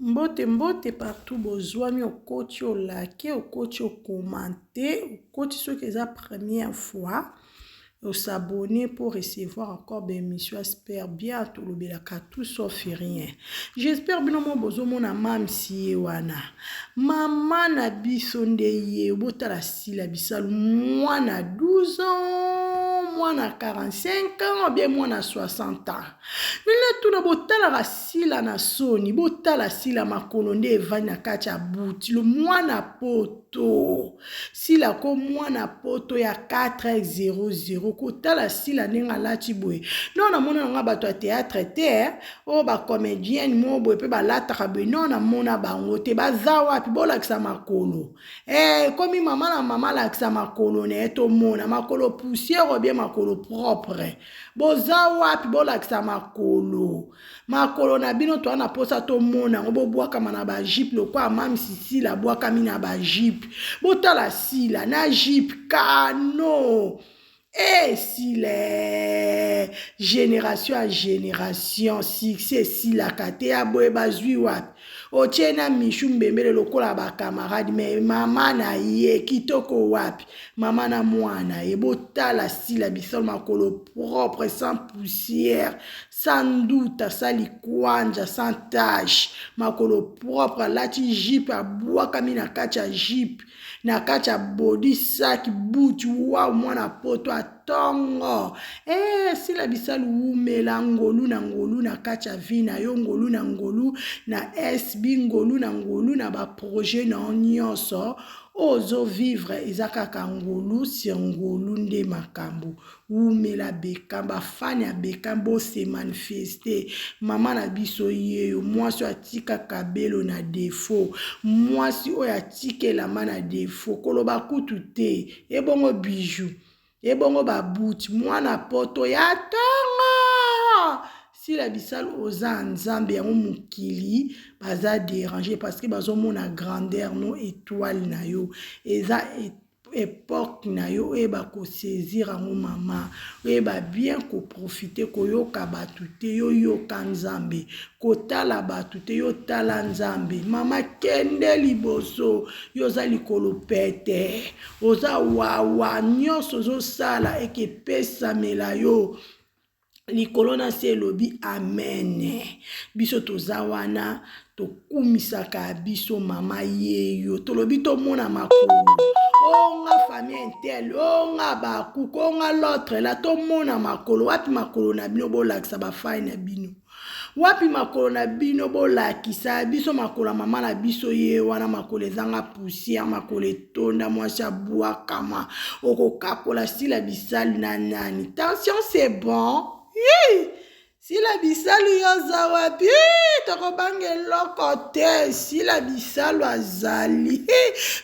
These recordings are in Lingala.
Mbote mbote partout bozwami, okoti olike, okoti ocommenter, okoti soki eza première fois, os'abonner pour recevoir encore baémission. J'espère bien, tolobelaka tout sauf rien. J'espère bino mo bozomona mamsi ye wana, mama na biso nde ye. Botala Sila Bisalu, mwana 12 ans, mwana 45 ans, bien mwana 60 ans. Nini tuna botalaka Sila na soni. Botala Sila, makolo nde evandi na kati ya buti lo mwana poto. Sila ko mwana poto ya 400. Kotala Sila ndenge alati boye, no namona nanga bato ya théâtre te, oyo bacomédienne mo boye mpe balataka boye. No namona bango te. Baza wapi? Bolakisa makolo. Ekomi mama na mama, alakisa makolo na ye, tomona makolo poussière ou bien makolo propre. Boza wapi? Bolakisa makolo, makolo na bino toza na mposa tomona yango. Bobwakama na bajupe lokola mamisi Sila abwakami na bajupe. Botala Sila na jupe kano. Esile génération ya génération, succès esilaka te. Ya boye bazwi wapi? Otie na Mishu Mbembele lokola bacamarade, mais mama na ye kitoko wapi? Mama na mwana ye. Botala Sila Bisalo, makolo propre, sans poussière, sans nduta, sans likwanja, sans tache, makolo propre. Alati jupe, abwakami na kati ya jupe, na kati ya body, saki buti. Wa mwana poto atongo. Sila Bisalu, wumela. Ngolu na ngolu na kati ya vie na yo, ngolu na ngolu na SB, ngolu na ngolu na baprojet na yo nyonso ozovivre. Eza kaka ngolu sur ngolu nde makambo. Wumela Bekam, bafani ya Bekam, bose manifester. Mama na biso yeyo, mwasi oyo atika kabelo na défaut, mwasi oyo atika elamba na défaut, koloba kutu te. Ebongo bijou, ebongo babuti, mwana poto ya ntongo. Sila Bisalu, oza Nzambe. Yango mokili baza déranger parce que bazomona grandeur no, étoile na yo. Eza époque na yo, oyeba kosaisir yango mama, oyeba bien koprofiter. Koyoka bato te, yo yoka Nzambe. Kotala bato te, yo tala Nzambe. Mama, kende liboso. Yo oza likolo pete, oza wawa. Nyonso ozosala ekepesamela yo likolo na se. Elobi amen. Biso toza wana, tokumisaka biso mama yeyo. Tolobi tomona makolo. Onga famille intel, onga bakuku, onga l'autre la, tomona makolo. Wapi makolo na bino? Bolakisa bafai na bino. Wapi makolo na bino? Bolakisa biso makolo ya mama na biso ye wana. Makolo ezanga poussière, makolo etonda, mwasi abwakama. Okokakola Sila Bisalu na nani? Tension, c'est bon. Sila Bisalu, yo oza wapi? Tokobanga eloko te. Sila Bisalu azali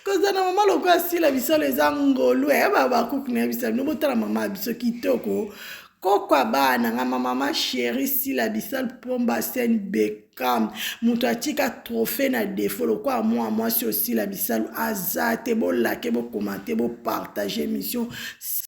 kozala na mama lokola Sila Bisalu, eza ngolu. Bakuku na yebisa bino, botala mama ya biso kitoko, kokwa bana nga, mama chérie Sila Bisalu Pomba Scène Bekam, moto atika trophée na défaut lokola mwa mwasi Osila Bisalu aza te. Bolike, bocommenter, bopartager émission.